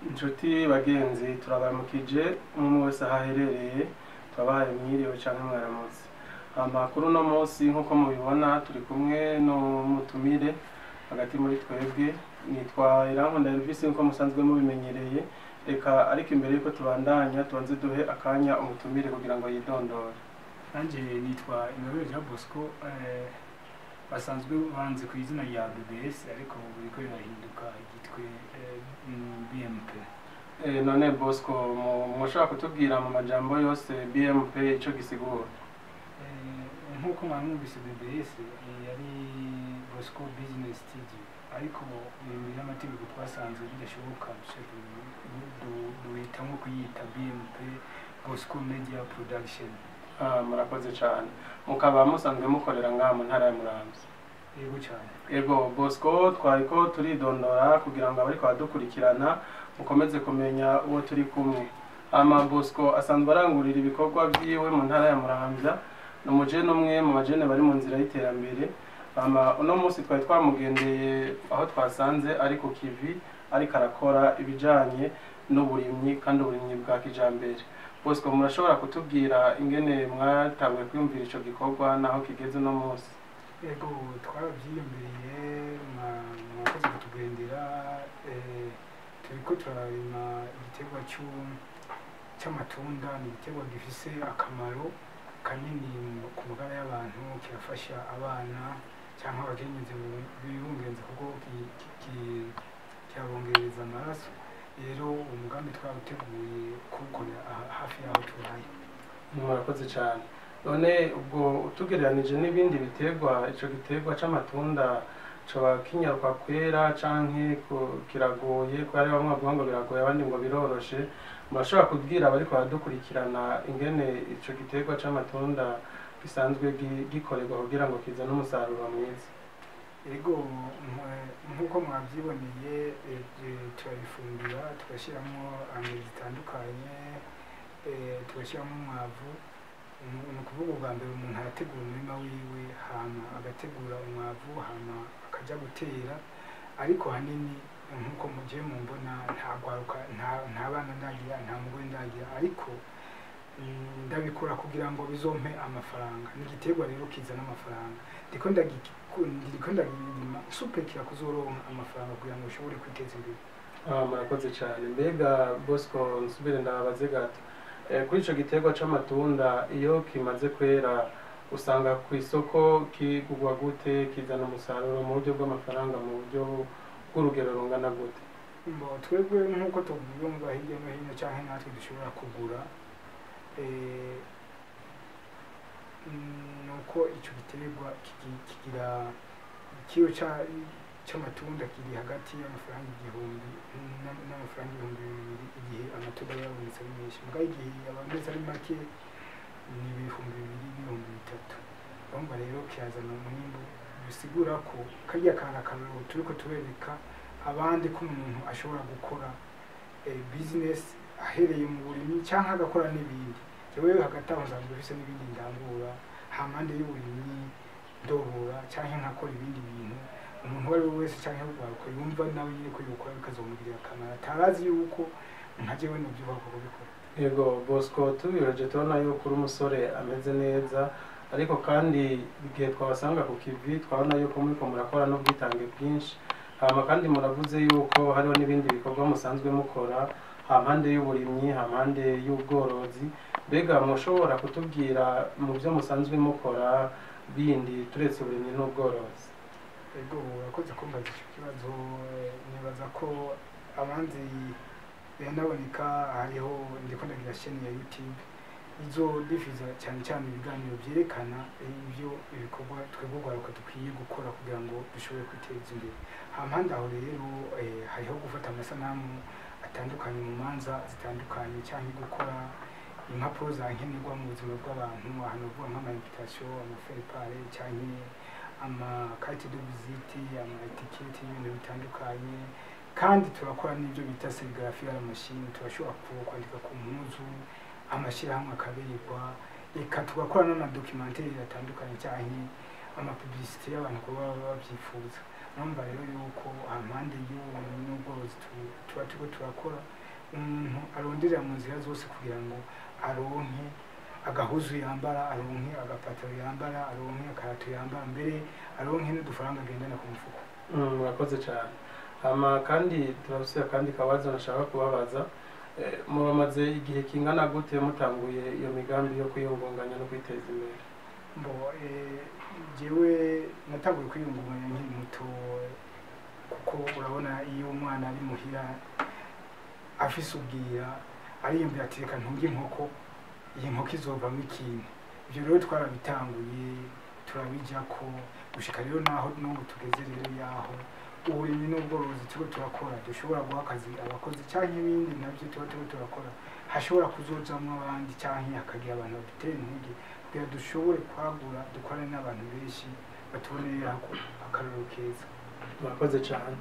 Inshuti bagenzi, turabaramukije umwe wese aho aherereye, turabahaye mwiriwe canke mwaramutse. Amakuru uno munsi, nk'uko mubibona, turi kumwe n'umutumire hagati muri twebwe. Nitwa Irankunda Elvis, nk'uko musanzwe mubimenyereye. Reka ariko imbere yuko tubandanya, tubanze duhe akanya umutumire kugira ngo yidondore. Nanjye nitwa Ingabire Jean Bosco, basanzwe banzi ku izina rya BBS, ariko ubu biriko birahinduka ryitwe BMP. None Bosco, mushobora kutubwira mu majambo yose BMP ico gisigura? Nk'uko mwamwumvise, BBS yari Bosco Business Studio, ariko imbere y'amategeko twasanze bidashoboka, duca duhitamwo kuyita BMP, Bosco Media Production. Ah, murakoze cyane. Mukaba musanzwe mukorera ngaha mu ntara ya Muramvya? Yego cyane. Ego Bosco, twariko turidondora kugira ngo abariko badukurikirana mukomeze kumenya uwo turi kumwe. Ama Bosco asanzwe arangurira ibikorwa vyiwe mu ntara ya Muramvya, ni umujene umwe mu bajene bari mu nzira y'iterambere. Ama uno munsi twari twamugendeye aho twasanze ari ku kivi, ariko arakora ibijanye n'uburimyi, kandi uburimyi bwa kijambere. Bosco, murashobora kutubwira ingene mwatanguye kwiyumvira ico gikorwa naho kigeze uno munsi? Ego, twarabyiyumviriye. Mwakoze kutugendera. Turiko turarima igiterwa c'amatunda. Ni igiterwa gifise akamaro kanini ku magara y'abantu. Kirafasha abana cyangwa abakenyezi bibungenze, kuko kirabongereza amaraso. Rero umugambi twawuteguye kuwukorera hafi y'aho tubaye. Murakoze cyane. None ubwo utugereranije n'ibindi biterwa, ico giterwa c'amatunda coba kinyaruka kwera canke kiragoye? Ko hari bamwe bavuga ngo biragoye, abandi ngo biroroshe. Murashobora kubwira abariko baradukurikirana ingene ico giterwa c'amatunda gisanzwe gikorerwa kugira ngo kizane umusaruro mwiza? Ego, nk'uko mwabyiboneye, turabifumbira, tugashyiramo engrais zitandukanye, tugashyiramo umwavu. Ni ukuvuga ubwa mbere umuntu arategura umurima wiwe, hama agategura umwavu, hama akajya gutera. Ariko hanini, nk'uko mugiye mumbona, nta gwaruka, nta bana ndagira, nta mugore ndagira, ariko ndabikora kugira ngo bizompe amafaranga. Ni igiterwa rero kizana amafaranga. Ndiko ndagirima supekira kuzoronka amafaranga kugira ngo ushobore kwiteza imbere. Ah, murakoze cyane. Mbega Bosco, nsubire ndababaze gato. Kuri ico giterwa c'amatunda, iyo kimaze kwera usanga ku isoko kigurwa gute? Kizana umusaruro mu buryo bw'amafaranga mu buryo bw'urugero rungana gute? Mbo twebwe nk'uko tubyumva hirya no hino canke natwe dushobora kugura, nuko ico giterwa kigira ikiro c'amatunda kiri hagati y'amafaranga 1000 n'amafaranga 2000, igihe amatunda aba yabonetse ari menshi. Mugabo igihe abonetse ari make ni 2000 n'3000. Urumva rero kirazana umwimbu, bisigura ko karya kantu akarorero turiko tubereka abandi ko umuntu ashobora gukora business ahereye mu burimyi cyangwa agakora n'ibindi. Jewe hagati aho nsanzwe mfise n'ibindi ndangura hampande y'uburimyi, ndorora cyangwa nkakora ibindi bintu. Umuntu uwo ari we wese cyangwa urwaruka yumva nawe nyine ko yokora bikazomugirira akamaro, atarazi yuko nka jewe novyubaka kubikora. Yego Bosco, tubihereje tubona yuko uri umusore ameze neza, ariko kandi igihe twabasanga ku kivi twabona yuko muriko murakora n'ubwitange bwinshi. Hama kandi muravuze yuko hariho n'ibindi bikorwa musanzwe mukora hampande y'uburimyi, hampande y'ubworozi. Mbega mushobora kutubwira mu byo musanzwe mukora bindi turetse uburimyi n'ubworozi? Ego, urakoze kumbaza icyo kibazo. Nibaza ko abanzi biranaboneka. Hariho, ndiko ndagira chaîne ya YouTube izodifuza cyane cyane ibiganiro byerekana ibyo ibikorwa twebwe urwaruka dukwiye gukora kugira ngo dushobore kwiteza imbere. Hampande aho rero, hariho gufata amasanamu atandukanye mu manza zitandukanye, cyangwa gukora impapuro za nkenerwa mu buzima bw'abantu, ahantu uvuga nk'ama invitation, ama faire-part, cyangwa ama carte de visite, ama étiquette y'ibintu bitandukanye. Kandi turakora n'ibyo bita sérigraphie à la machine. Turashobora kwandika ku mpuzu, amashyirahamwe akaberwa. Reka tugakora n'ama documentaire atandukanye cyangwa ama publicité y'abantu kuba baba babyifuza. Urumva rero yuko hampande y'uburimyi n'ubworozi tuba turiko turakora. Umuntu aronderera mu nzira zose kugira ngo aronke agahuzu yambara, aronke agapataro yambara, aronke akarato yambara, mbere aronke n'udufaranga agendana ku mufuko. Murakoze cyane. Hama kandi turafise akandi kabazo nashaka kubabaza. Muramaze igihe kingana gute mutanguye iyo migambi yo kwiyungunganya no kwiteza imbere? Mbo jewe natanguye kwiyungunganya nkiri muto, kuko urabona iyo umwana ari muhira afise ubwira, ariyumvira ati: "Reka ntunge inkoko, iyi nkoko izovamo ikintu." Ivyo rero twarabitanguye, turabijako gushika rero naho n'ubu tugeze. Rero yaho uburimyi n'ubworozi turiko turakora dushobora guha akazi abakozi, canke ibindi navyo tuba turiko turakora hashobora kuzojamwo abandi, canke hakagira abantu badutera intege kugira dushobore kwagura, dukorane n'abantu benshi batubonera akarorero keza. Murakoze cyane.